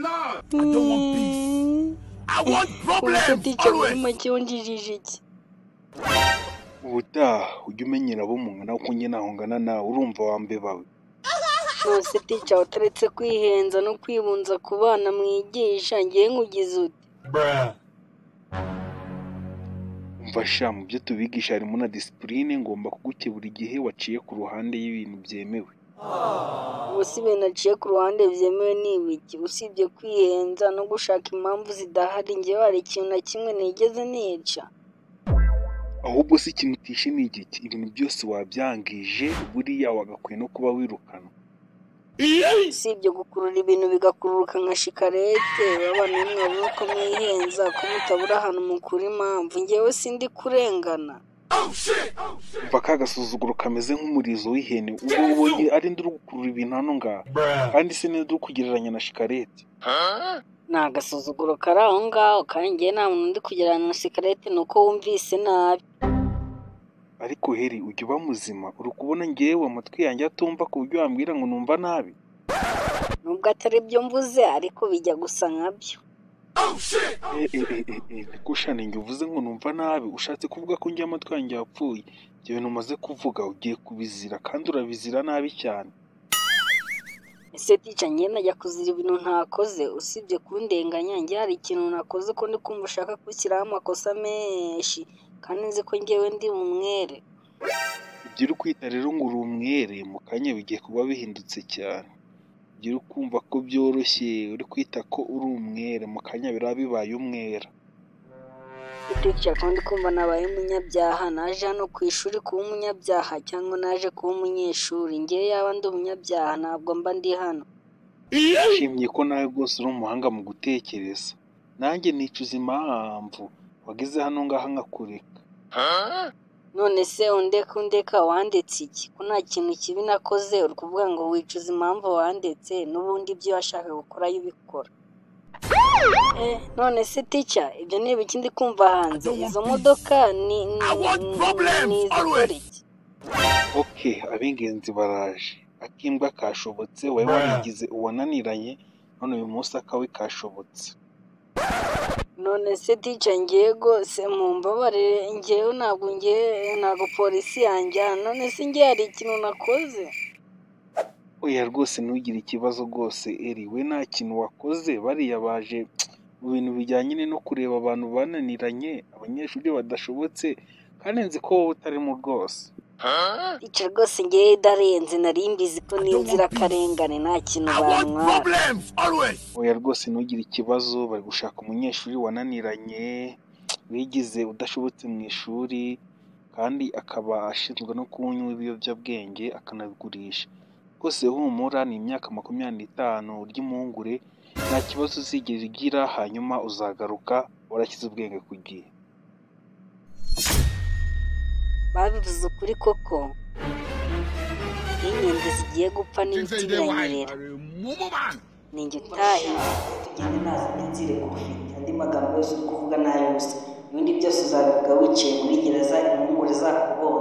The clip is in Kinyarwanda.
Lord. I don't want peace. I want Ubuse problems teacher, muri always. make wunjijije iki? Ubutaha ujye umenyera abo mungana, kuko njye ntaho ngana nawe, urumva wambebawe? Nose teacher, utaretse kwihenza no kwibunza ku bana mwigisha, ngewe nkugize ute? Bruh. Umva sha, mu byo tubigisha harimo na discipline. Ngomba kugukebura igihe waciye ku ruhande y'ibintu byemewe. Ubu si ibintu aciye ku ruhande byemewe ni ibiki, usibye kwihenza no gushaka impamvu zidahari? Ngewe hari ikintu na kimwe nigeze nica? Ahubwo si ikintu utishe ni igiki? Ibintu byose wabyangije, buriya wagakwiye no kuba wirukanwa. Usibye gukurura ibintu bigakururuka nka shikarete, abana mwabuze ko mwihenza, ko mutabura ahantu mukura impamvu, ngewe sindi kurengana. Umva ka gasuzuguro kameze nk'umurizo w'ihene! Ubwo ubonye ari ndi uri gukurura ibintu hano ngaha? Bruh. Kandi se ninde uri kugereranya na shikarete? Ni agasuzuguro kari aho ngaho, kandi ngewe nta muntu ndi kugereranya na shikarete, ni uko wumvise nabi. Ariko heri, ujya uba muzima? Uri kubona ngewe amatwi yanjye atumva ku buryo wambwira ngo numva nabi? Nubwo atari byo mvuze, ariko bijya gusa nkabyo. Niko sha, ninjye uvuze ngo numva nabi? Ushatse kuvuga ko njye amatwi yanjye yapfuye? Ibyo bintu umaze kuvuga ugiye kubizira, kandi urabizira nabi cyane. Ese teacher, ngewe najya kuzira ibintu ntakoze? Usibye kundenganya, njye hari ikintu nakoze, ko ndi kumva ushaka gushyiraho amakosa menshi kandi nzi ko ngewe ndi umwere? Ibyo uri kwita rero ngo uri umwere, mu kanya bigiye kuba bihindutse cyane. Ibyo uri kumva ko byoroshye, uri kwita ko uri umwere, mu kanya biraba bibaye umwera. Teacher, kandi kumva nabaye umunyabyaha, naje hano ku ishuri kuba umunyabyaha cyangwa naje kuba umunyeshuri? Ngewe yaba ndi umunyabyaha ntabwo mba ndi hano. Nshimye ko nawe rwose uri umuhanga mu gutekereza. Nanjye nicuza impamvu wageze hano ngaha nkakureka. None se undeka wandetse iki, ko nta kintu kibi nakoze? Uri kuvuga ngo wicuza impamvu wandetse, n'ubundi ibyo washakaga gukora ubikora. None se teacher, ibyo ni ibiki ndi kumva hanze? Izo modoka ni izikora iki? Ok, ab'ingenzi baraje. Akimbwa kashobotse. Wari warigize uwananiranye, none uyu munsi akawe kashobotse. None se teacher, ngewe rwose mumbabarire, ngewe ntabwo, ngewe ntabwo polisi yanjyana. None se ngewe hari ikintu nakoze? Oya rwose, ntugire ikibazo rwose eri we, nta kintu wakoze. Bariya baje mu bintu bijyanye no kureba abantu bananiranye, abanyeshuri badashobotse, kandi nzi ko wowe utarimo rwose. Teacher, rwose ngewe idarenze nari mbizi ko n'inzirakarengane nta kintu bantwara. Oya rwose, ntugire ikibazo. Bari gushaka umunyeshuri wananiranye, wigize udashobotse mu ishuri, kandi akaba ashinzwe no kunywa ibiyobyabwenge akanabigurisha. Rwose humura, ni imyaka 25 ry'impungure, nta kibazo uzigera ugira, hanyuma uzagaruka warashyize ubwenge ku gihe. Babivuze ukuri koko, iyo inkende zigiye gupfa n'ibiti biranyerera. Ninjye utahiwe. Tugende, nta zindi nzirego ufite. Andi magambo yose uri kuvuga ni ay'ubusa. Ibindi byose uzabivuga wicaye muri gereza, impungure zakubonye.